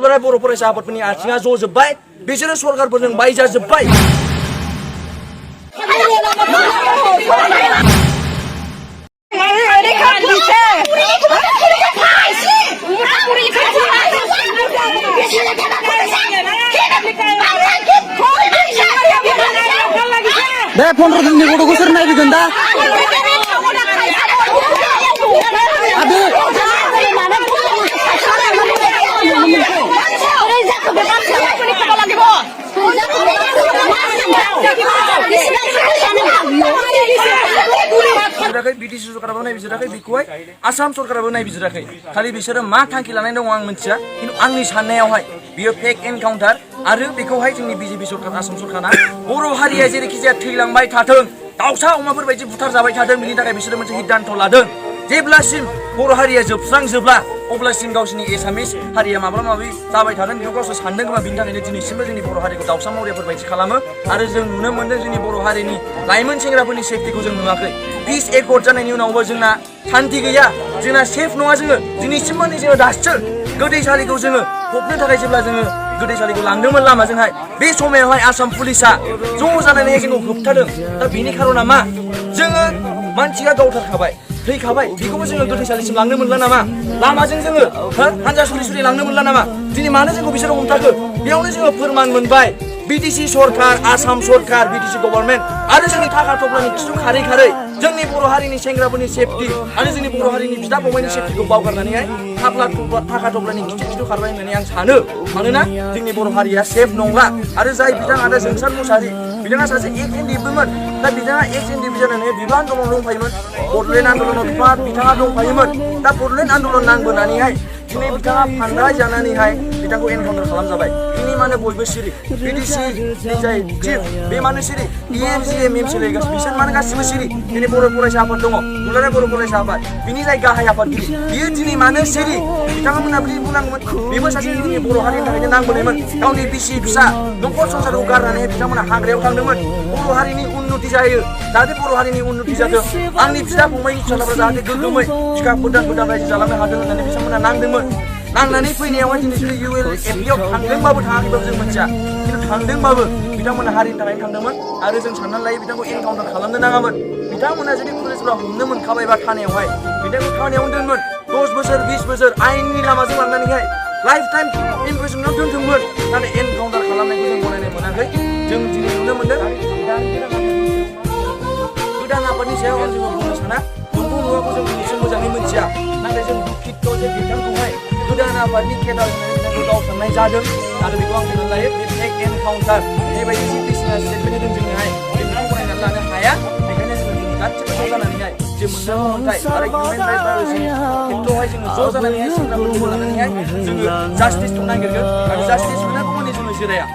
दुलाराय बर' फरायसा आफादफोरनि आथिङा ज'जोब्बाय बिसोरो सरकारफोरजों बायजाजोब्बाय दे 15 दिननि गथ'खौ सोर नायगोन दा BTC सरकाराबो नायबिजिराखै बिखौहाय आसाम सरकाराबो नायबिजिराखै खालि बिसोरो मा थांखि लानाय दङ आं मिथिया खिन्थु आंनि साननायावहाय बियो फेक एनकाउन्टार आरो बेखौहाय जोंनि बिजेपि सरकार आसाम सरकारा बर' हारिया जेरैखि जाया थैलांबाय थाथों दाउसा अमाफोर बायदि बुथार जाबाय थाथों बिनि थाखाय बिसोरो मोनसे सिद्धान्त लादों जेब्लासिम बर' हारिया जोबस्रांजोबला अब्लासिम गावसिनि एसामिस हारिया माबा माबि जाबाय थागोन बेखौ गावसोर सानदों खोमा बिनि थाखायनो दिनैसिमबो जोंनि बर' हारिखौ दाउसा मावरियाफोर बायदि खालामो आरो जों नुनो मोनदों जोंनि बर' हारिनि लाइमोन सेंग्राफोरनि सेफटिखौ जों नुवाखै पिस एकर्ड जानायनि उनावबो जोंना शान्ति गैया जोंना सेफ नङा जोङो दिनैसिमबो नै जोङो दासिम गोदैसालिखौ जोङो फबनो थाखाय जेब्ला जोङो गोदैसालिखौ लांदोंमोन लामाजोंहाय बे समायावहाय आसाम पुलिसा ज' जानानै जोंखौ होबथादों दा बेनि खारना मा जोङो मानसिया गावथारखाबाय थैखाबाय बेखौबो जोङो गोथैसालिसिम लांनो मोनला नामा लामाजों जोङो हानजा सुरि सुरि लांनो मोनला नामा दिनै मानो जोंखौ बिसोरो हमथाखो बेयावनो जोङो फोरमान मोनबाय BTC सरकार आसाम सरकार BTC गभर्नमेन्ट आरो जोंनि थाखा थफ्लानि खिथु खारै खारै जोंनि बर' हारिनि सेंग्राफोरनि सेफटि आरो जोंनि बर' हारिनि बिदा फंबायनि सेफटिखौ बावगारनानैहाय थाखा थफ्लानि खिथु खारबाय होननानै आं सानो मानोना जोंनि बर' हारिया सेफ नंला आरो जाय बिथां आदा जोंसार मुसाहारि बिथाङा सासे एक्स-एन-डिबोमोन दा बिथाङा एक्स-एन-डिबि जानानै बिबान आन्दलन दंफायोमोन बड'लेण्ड आन्दलनाव बिथाङा दंफायोमोन दा बड'लेण्ड आन्दलन नांबोनानैहाय दिनै बिथाङा फान्दाय जानानैहाय बिथांखौ एनकाउन्टार खालामजाबाय दिनै मानो बयबो सिरि BTC नि जाय चिफ बे मानो सिरि EMCM सोलिगासिनो बिसोर मानो गासिबो सिरि दिनै बर' फरायसा आफाद दङ दुलाराय बर' फरायसा आफाद बिनि जाय गाहाय आफादगिरि बियो दिनै मानो सिरि बिथांमोना बिदि बुंनांगौमोन बेबो सासे जोंनि बर' हारिनि थाखायनो नांबोनायमोन गावनि बिसि फिसा न'खर संसारखौ गारनानै बिथांमोना हाग्रायाव थांदोंमोन बर' हारिनि उन्नति जायो जाहाथे बर' हारिनि उन्नति जाथों आंनि बिदा फंबायनि फिसालाफ्रा जाहाथे गोग्गोमै थिखा गोदान रायजो जालांनो हाथों होननानै बिथांमोना नांदोंमोन नांनानै फैनायावहाय दिनै बिसोरो UNFPआव थांदोंबाबो थाङाखैबाबो जों मिथिया खिन्थु थांदोंबाबो बिथांमोना हारिनि थाखाय थांदोंमोन आरो जों साननानै लायो बिथांखौ एनकाउन्टार खालामनो नाङामोन बिथांमोना जुदि पुलिसफोरा हमनो मोनखाबायबा थानायावहाय बिथांखौ थानायावनो दोनमोन 10 बोसोर 20 बोसोर आयेननि लामाजों लांनानैहाय लाइफ टाइम इमप्रिजनमेन्टआव दोनथोंमोन नाथाय एनकाउन्टार खालामनायखौ जों गनायनो मोनाखै जों दिनै नुनो मोनदों गोदान आफादनि सायाव आं जेबो बुंनो साना नंगौ नङाखौ जों दिनैसिम मोजाङै मिथिया नाथाय जों दुखित जे बिथांखौहाय गोदान आफादनि केडार होननानै बिथांखौ गावसननाय जादों आरो बेखौ आं बुंनानै लायो बे फेक एनकाउन्टार बेबायदि BTCआ स्टेटमेन्ट होदों जोंनोहाय जों बेखौ गनायनानै लानो हाया बेखायनो जोङो दिनै गासिबो ज' जानानैहाय जे मोननांगौ मोन्थाय आरो हिउमेन राइट्स भायलेसननि खेथ्रआवहाय जोङो ज' जानानैहाय सेंग्राफोरखौ लानानैहाय जोङो जास्टिसखौ नागिरगोन आरो जास्टिस मोनागौमानि जोङो जिराया